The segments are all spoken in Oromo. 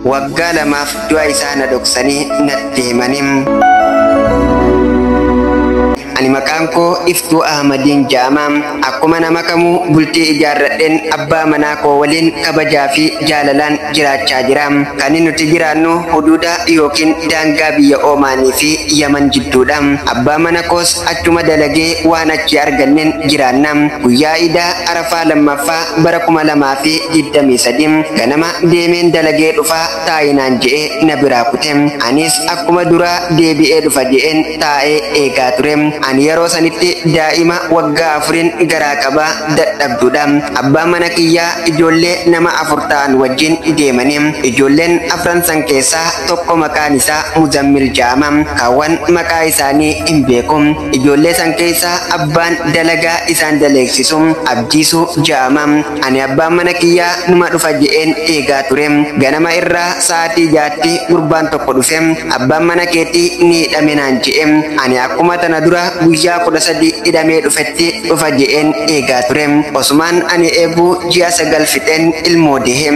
Waggaa lamaaf du'a isaa na dhoksanii natti himanii. Ani maqaan koo Iftuu Ahmadiin jedhama. Akkuma nama kamuu bultii ijaarradheen abbaa manaa koo waliin kabajaa fi jaalalaan jiraachaa jira. Kan nuti jiraannu huduuda yookiin daangaa biyya Oomaanii fi Yaman jidduudha. Abbaa mana koos achuma dalagee waan achi arganneen jiraanna. Guyyaa Idaa Arafaa lammaffaa bara 2023 ganama deemeen dalagee dhufaa taa'inaan je'ee na biraa kute. Anis akkuma duraa deebi'ee dhufa je'een taa'ee eegaa ture. Ani yeroo sanitti daa'ima waggaa 4 garaa qabaa dadhabduudha. Abbaan mana kiyyaa ijoollee nama 4 ta'an wajjin deemanii ijoolleen 4 san keessaa tokko maqaan isaa Muzammil jedhama. Kaawwan maqaa isaanii hin beeku. Ijoollee san keessaa abbaan dalagaa isaan daleessisu Abdiisuu jedhama. Ani abbaan mana kiyyaa numa dhufa je'een eegaa ture. Ganama irraa sa'aatii 6tti gurbaan tokko dhufe abbaan mana keetii ni hidhame naan je'e. Ani akkuma tana dura guyyaa 13 hidhamee dhufetti dhufa je'een eegaa ture. Osumaan ani eeguu ji'a 9 fixeen ilmoo dehe.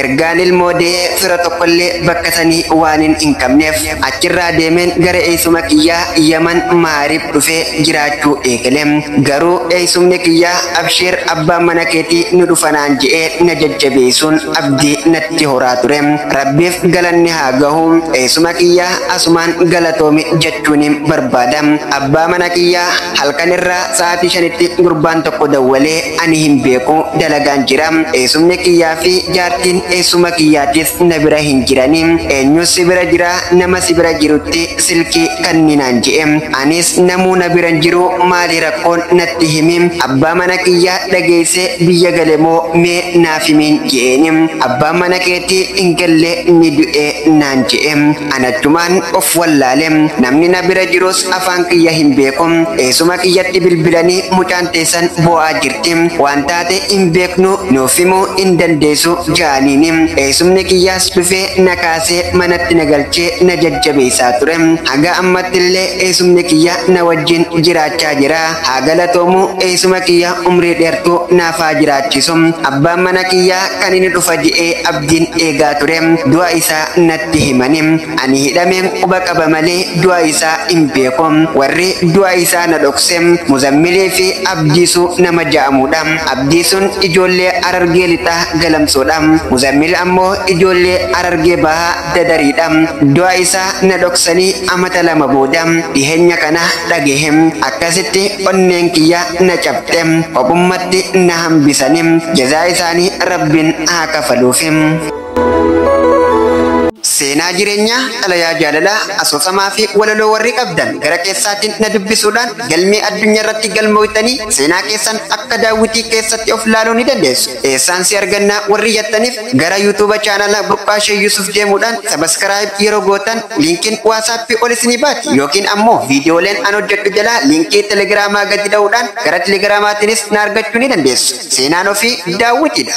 Ergaan ilmoo dehe fira tokkollee bakka sanii waan hin qabneef achirraa deemeen gara eessuma kiyyaa Yaman Maariif dhufee jiraachuu eegale. Garuu eessumni kiyyaa absheer abbaan mana keetii nu dhufa naan je'ee na jajjabeessuun abdii natti horaa ture. Rabbiif galanni haa gahu. Eessuma kiyyaa asumaan galatoomi jechuun barbaada. Abbaa mana kiyyaa halkan irraa sa'aatii 5tti gurbaan tokko dawwalee ani hin beeku dalagaan jira. Eessumni kiyyaa fi jaartiin eessuma kiyyaatis na bira hin jirani. Eenyus si bira jira nama si bira jirutti silkii kanninaan je'e. Anis namuu na bira hin jiru maali rakkoon natti himi. Abbaa mana kiyyaa dhageessee biyya gale moo mee naaf himiin je'eeni. Abbaan mana keetii hin galle ni du'e naan je'e. Anachumaan of wallaale. Namni na bira jirus afaan kiyya hin beeku. Eessuma kiyyatti bilbilanii mucaan teessan boo'aa jirti. Waan taate hin beeknu nuuf himuu hin dandeessu ja'aniini. Eessumni kiyyaas dhufee na kaasee manatti na galchee na jajjabeessaa ture. Haga ammatti illee eessumni kiyya na wajjin jiraachaa jira. Haa galatoomu eessuma kiyya umrii dheertuu naaf haa jiraachisu. Abbaan mana kiyyaa kan inni dhufa je'ee abdiin eegaa ture. Du'a isaa natti himani. Ani hidhameen quba qaba malee du'a isaa hin beeku. Warri du'a isaa na dhokse Muzammilii fi Abdiisuu nama ja'amudha. Abdiisuun ijoollee Harargee lixaa galamsoodha. Muzammil ammoo ijoollee Harargee bahaa dadariidha. Du'a isaa na dhoksanii amata 2 booda dhiheenya kana dhagahe. Akkasitti onneen kiyya na cabxe. Kophummatti na hambisanii jazaa isaanii Rabbiin haa kafaluufi. Seenaa jireenyaa, xalayaa jaalalaa, asoosamaa fi walaloo warri qabdan gara keessaatiin na dubbisuudhaan galmee addunyaa irratti galmooftanii seenaa keessan akka daawwitii keessatti of laaluu ni dandeessu. Eessaan si argannaa warri jettaniif gara YouTube chaanala Burqaa Shee Yusuf deemuudhaan sabaskiraayib yeroo gootan liinkiin WhatsApp ol isinii baati yookiin ammoo viidiyooleen an hojjedhu jalaa liinkii Telegiraamaa gadi dha'uudhaan gara Telegiraamaatiinis na argachuu ni dandeessu. Seenaan ofii daawwitiidha.